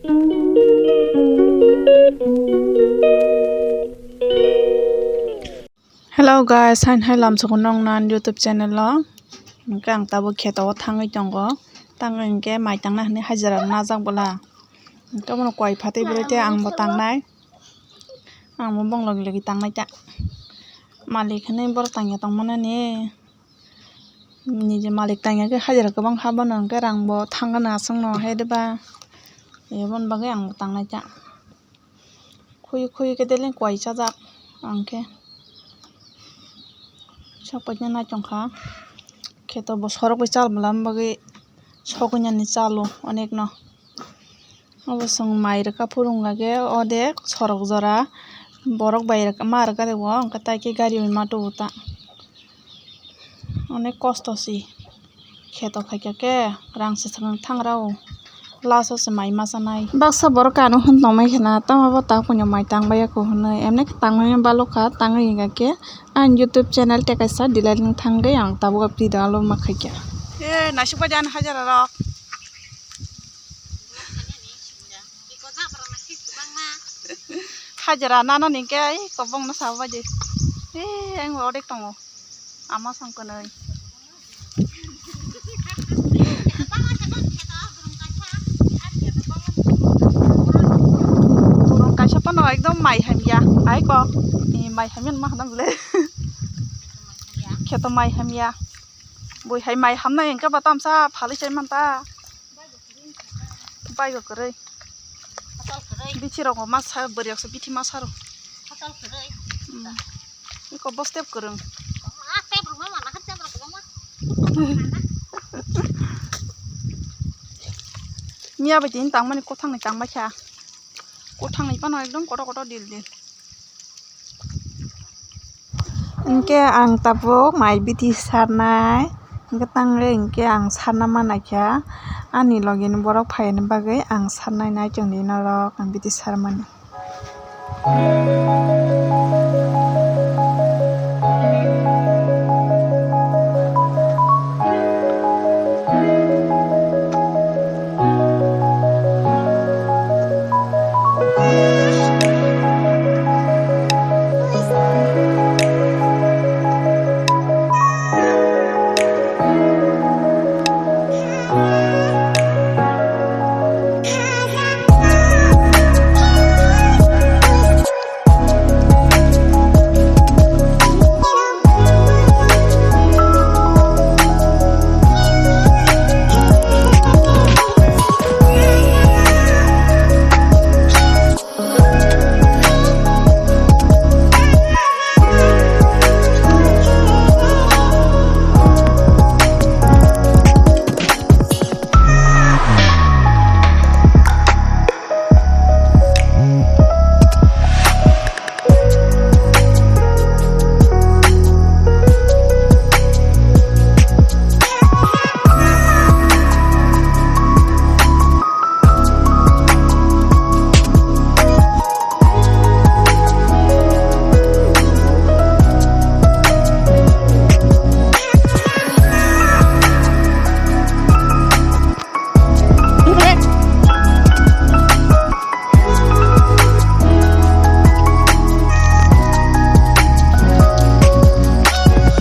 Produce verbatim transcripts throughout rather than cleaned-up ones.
Hello guys, hain hai lamsoko nong nan YouTube channel o. Hwnkhe ang tabuk kheto o thangwi tongo. Tangwi hwnkhe mai tangna hwnwi hajira rok najak bwla. Hwnkhe bono koi phatwi bwrwi tei ang bo tangnai. Ang bo bong logi logi tangnai ta. Malik hwnwi borok tangya tongmani. Nije malik tangya khe hajira kwbang ha bono hwnkhe rang bo thangna aswk no hai de ba. Eboni bagwi ang bo tangnai ta. Khuyui khuyui khe deleng koi chajak ang khe. Sak paikhe nai tongkha. Kheto bo sorok bai chal bwlam bagwi sogwi nani chalo onek no. Obo chwng mai rwkha phuru wngkha khe odek sorok jora borok bai rwkha ma rwkha de bo hwnkhe tai khe gari bai ma tubu ta. Onek kosto si kheto khaikha khe rang se swkang thangra o last o se mai ma chanai. Baksa borok kano hwn tongmai khna tamo bo tak puino mai tang bai ya kho hwnwi emne tangmani balokha tangwi hwnkha khe ang YouTube channel tei kaisa delete wng thangwi ang tabuk video upload ma khaikha. E naisik bai de ani hajara rok. Hajara nana ni khe ai kobong no sabo bai de. E ang odek tongo. Ama song kwnwi. Burung kaisa phano ekdom mai hamya. Ai ko. E mai hamya ma hwnam le. Kheto mai hamya. Bui hai mai hamnai hwnkhe ba tamsa phalwi chai manta. Baigo kwrwi. Bithi rok ma sa bwrwi rok se bithi ma saro. Iko bo step kwrwng. Miya bai tini tangmani kwthang ni tangbai kha. Kwthang ni phano ekdom kotor kotor dil dil. Hinkhe ang tabuk mai bithi sarnai, hinkhe tangwi hinkhe ang sarna manaikha, ani logini borok phaiyani bagwi ang sarnai nai chwngdi norok ang bithi sarmani.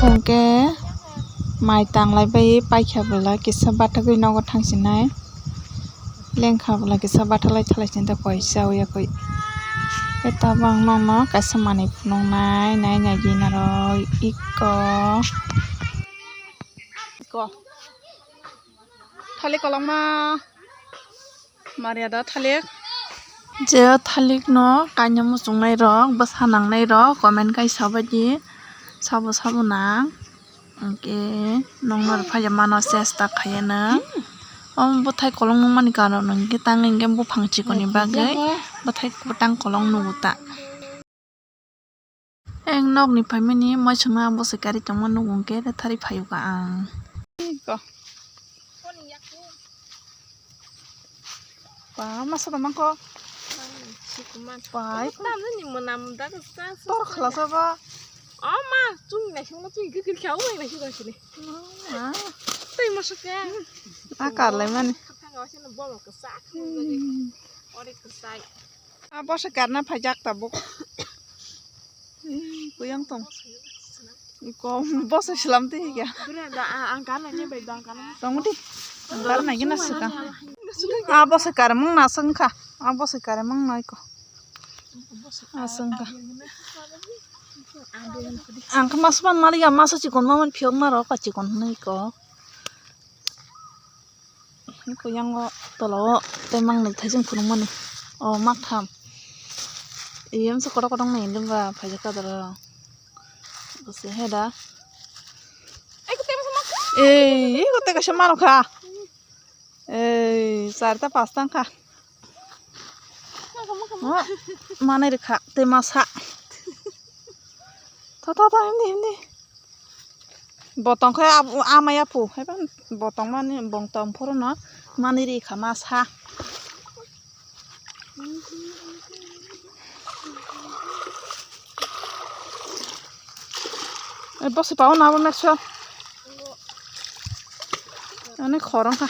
Hwnkhe mai tanglai bai paikha bwla kisa bathagwi nogo thangsinai. Lengkha bwla kisa bathalai thalai sini koi chawi ya koi. Tabang nono kaisa manwi phunuknai nai nai di norok iko. Iko. Thalik kolokma. Maria da thalik. Je thalik no kainwi muchungnai rok bwsa nangnai rok comment kai sabaidi sabo sabo nang. Hwnkhe nokno rwphai ya mano chesta khaiyano. Omo bwthai kolok nukmani karon hwnkhe tang hwnkhe buphang chikoni bagwi bwthai kwtang kolok nugo ta. Eng nokni phaimani moisongno ang bwsai kari tongma nugo hwnkhe rwtharwi phaio ka ang. Ba masa da mangkho. Bai. Tamni mwnam da sa sa. Tor khlasa ba. O ma, chwng naisingno chwng gikir kha, o naising sini. Ah. Tei masa khe. A karlai mani. Kha kha sini bom kasa. Ah, bosa karna phaijak tabuk. Ih, kuyang tong. Iko bosa selam twi hikya. Bwrwi da, a-, ang karna ni bai da, ang karna. Tong di. Ang karna gina sika. Ah, bosa kar mung na sengkha. Ah, bosa kar mung na iko. Ah, sengkha. Ang khe masa man maliya, masa chikon ma man phiyok ma rok ka chikon hwnwi iko. Iko yango tola o tei mangnai thaising phunukmani. O maktham. Eyang se kotor kotor nai hwnba phaijak kadar o. Bose heda. Ei, iko tei kaisa manukha. Ei, charta pasta wngkha. O, manai rikha tei masa. Tho, tho, tho, hindi, hindi. Botong khe ab-, amai aphu, haiba botong mani bong tong phuru no mani ri kha ma sa. Ai, bosi pao na bo mekso. Ani khorang kha.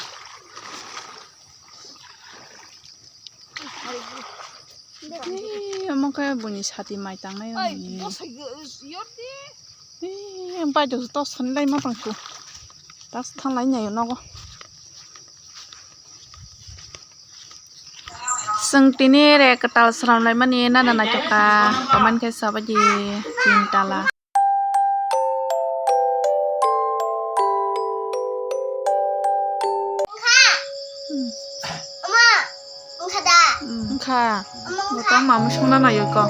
Ih, omo khe buini sati mai tangnai. Oi, rokni. Bwsai yo-, yordi. Ih, bai do tos thani lai ma tang ku. Tas thang lai nai nogo. Chwng tini re kwtal swnam lai mani nana naithok kha. Comment khe sabaidi tin tala. Wngkha. Wngkha da. Wngkha. Omo wngkha. Bo tong mamu songna naio ko.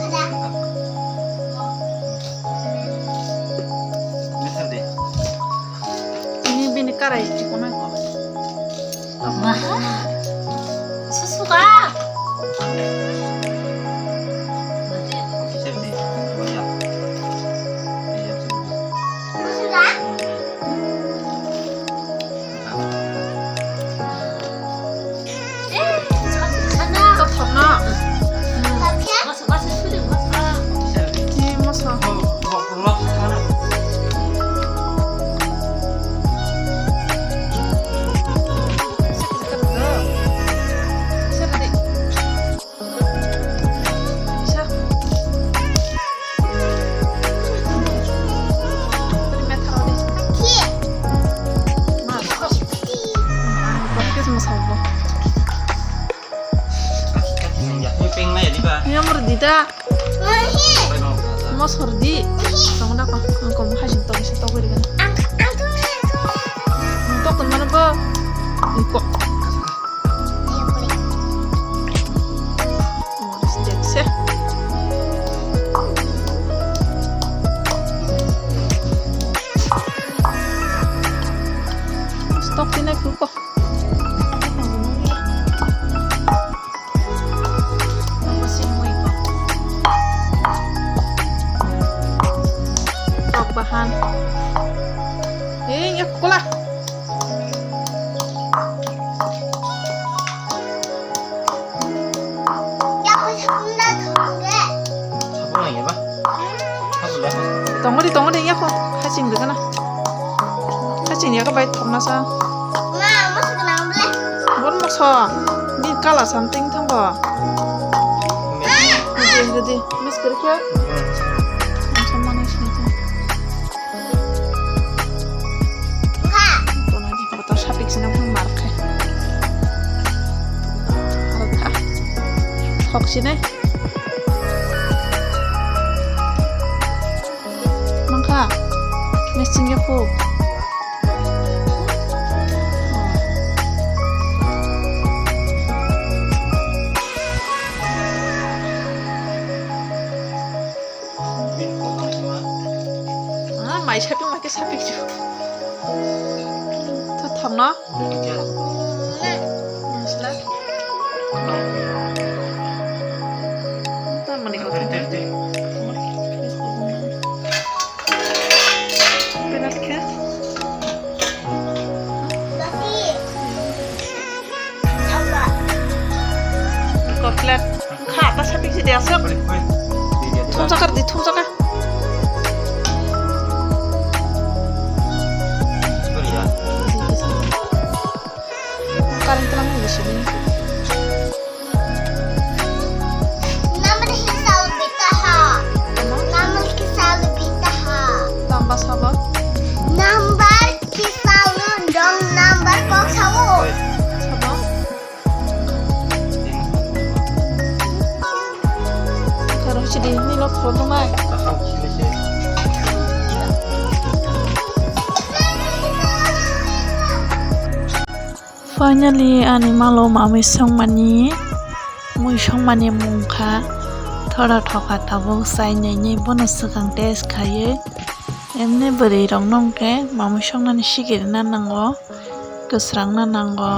Wngkha da. Ini bini karai chikon ko. Wah. Susuka. Yang merdida. Mosor di. Tong da ko. Ang ko haji to bisa to gori kan. Ang to mana bo. Iko. Stok tinai phuko. Tok bahan. Hei, ya kola. Tongo di, tongo di, yako. Haching de kana. Haching yako bai thokna sa. Ma, moso kana bole. Bon moso. Di kala something thangbo. Di, di, di. Miss kiri khe. Moso mani sini. Kotor sapik sina phang mar khe. Halkha. Thok sini. Mangkha. Missing ya pu. Ah, mai sapik, mai khe sapik ju. Tha thang no? Masla. Tamani ko. Pelat khe? Kotlet. Kha, ta sapik si dia sok. Thum sakar di, thum sakar. Current tlang ni sini. Chidi, nini nok phone nai. Finally, ani malo mamui songmani, mui songmani mungkha, thora thoka tabuk chai nai nai bono swkang test khaiwi. Emni bwrwi rok nongkhe mamui songnani sigirna nango, kwsrangna nango,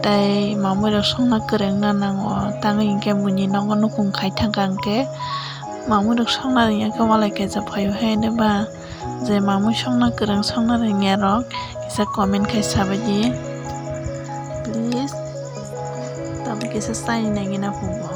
tei mamui rok songna kwrwngna nango, tangwi hinkhe buini nogo nukhung khai thangkha hinkhe mamui rok songna rwngya khe walai kaisa phaio hai hwnwi ba. Je mamui songna kwrwng songna rwngya rok kisa comment khai sabaidi please. Tabuk kisa chai nangina phubo.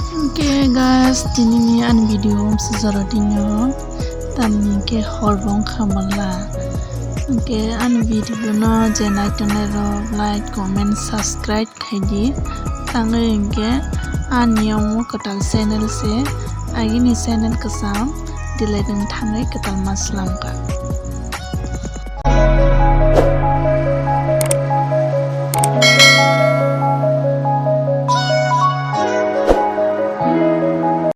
Hwnkhe guys, tinini ani video sijaro dino, tamni hwnkhe hor bo wngkha mala. Hwnkhe ani video no je naitongnai rok like, comment, subscribe khaidi. Tangwi hwnkhe ani omo kwtal channel se, agini channel kwcham delete wng thangwi kwtal ma swlamkha.